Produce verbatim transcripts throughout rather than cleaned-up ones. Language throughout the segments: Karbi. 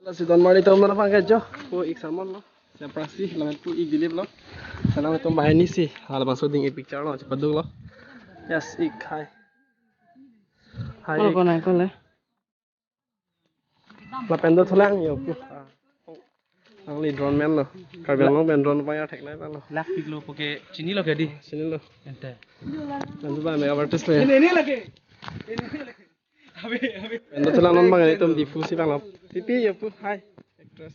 Lasi don mari tom na pangke jo. Pu ik sermon lo. Siaprasi lamen pu ik Dilip lo. Salam tom banghini si. Halabangso ding-e picture lo, chepaduk lo. Yes, ik hai. Hai. Kol ik. Konai kol eh. Lapen dothulang jo pu. Ah. Alangli drone man lo. Karbi Anglong pen drone pangya thek nai lo. Lak pik lo puke chinilo ke di. Chinilo. Ente. Nantu ba me advertise lo ya. Ini, ini lagi. Ini lagi. Abe, abe. Lapen dothulang non bang itum Diphu si bang lo. Pipi jo pu. Hai. Actress.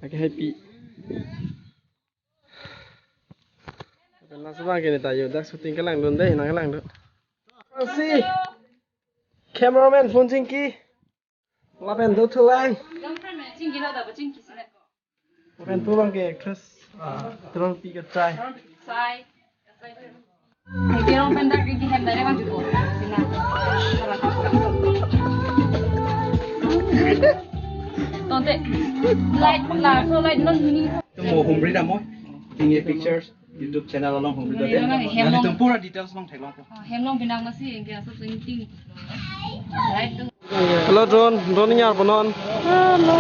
Lake hai pi. Lapen laso bang ke ne ta jo dak shooting kelangdun dei, nang kelangdun. Si cameraman phone chingki. Lapen dothulang. Lapen pu bang ke actress. Ah, terang pi kachai. Sai. Terang pen dak ke hem dari bang juko. Sina. Tonte. Light pun la, so light non hini. Mo humri damo. Tinggi pictures. YouTube channel along hum. Hem along. Nanglitum pura details along theklong. Ah, hem along pinang masi, engke asap sing ting. Right to. Hello drone, drone niar ponon. Hello.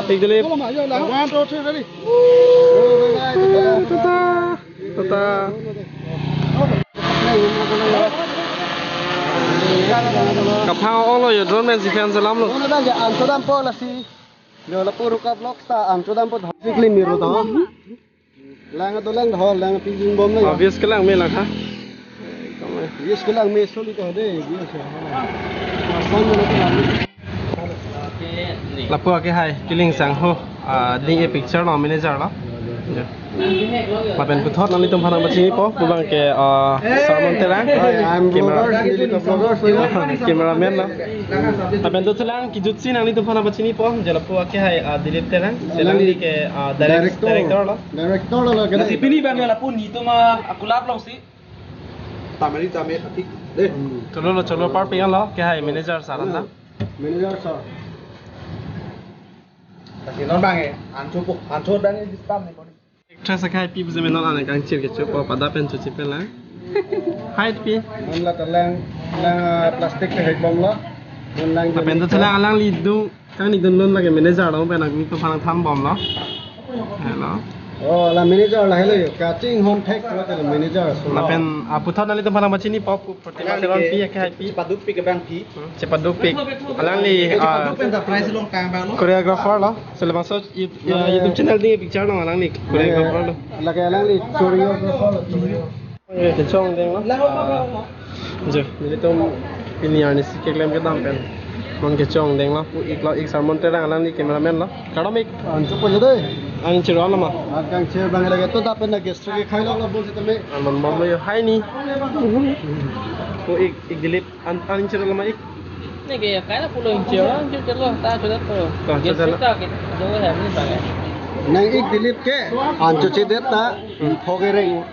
Tik Dilip. One, two, three, ready. Tata. Tata. Kaphang ong lo jo drone man si fan salam lo. Ano na ya anto dam po lasi. Yo, lapu Ruka Vlogs ta, ang chodam po. Sikli miru to. Lang to lang ho, lang pijing bom na ya. Obvious kelang me lang ha. Views kelang me soli to de, views ya. Lapu ake hai, kiling sang ho. Ah, ding-e picture lo, manager lo. Ya. Lapen puthot nanglitum aphan nangpachinipo, pu bang ke, ah, Sermon Terang. Hi, I'm camera. Vloggers, Dilip Vloggers, you know? Cameraman lo. Lapen dothulang kijutsi nanglitum aphan nangpachinipo, je lapu ake hai, ah, Dilip Terang, alangli alangli ke, ah, direct-, director. Director lo. Director lo, lo, lasi pini bang ya lapu netum akulap alongsi. Tamari tame atik. Deh. Hmm. Cholo lo, cholo par pingan lo, ke hai manager sir anta. Manager sir. Lasi non bang eh, ancho po, ancho bang eh disturb ne koni. Actress akhai pi buse me non ane kangchir kecho po pada pen chochi pen lang. Height pi. Non la ta lang, lang, ah, plastic ke height bom lo. Non lang. Lapen dothulang alangli dung, kangni dun lun lake manager lo pen nangtum aphan nangthan bom lo. Hello. Oh, la manager la hello yo. Kachinghon thek lo ta manager so. Lapen, ah, puthot nanglitum aphan nangpachinipo pu Protima Teron pi akhai pi. Chepaduk pik ke bang pi. Hmm, chepaduk pik. Alangli, ah, chepaduk pen ta prize along tang bang lo. Choreographer lo. Selebangso YouTube, ah, YouTube channel ding picture lo alangli choreographer lo. Lake alangli choreographer lo. Eh, kechongdeng lo. Ah, jo, nelitum pini arnisi keklem kedam pen. Mon kechongdeng lo, pu ik lo, ik Sermon Terang alangli cameraman lo. Kardom ik. Ancho po jo dei. Ang chiro lo ma. Ang kangchir bang lake to ta pen na guest ke khai lo lo bol sitame. Anon bom lo jo hai ni. Pu ik, ik Dilip. An, an chiro lo ma ik. Ne ke ya kai na pulo inchiro, inchiro lo ta choda to. Ta choda lo. Guest ta ke jo hem ni bang eh. Nang ik Dilip ke, ancho chedet ta, hmm, phoge reng.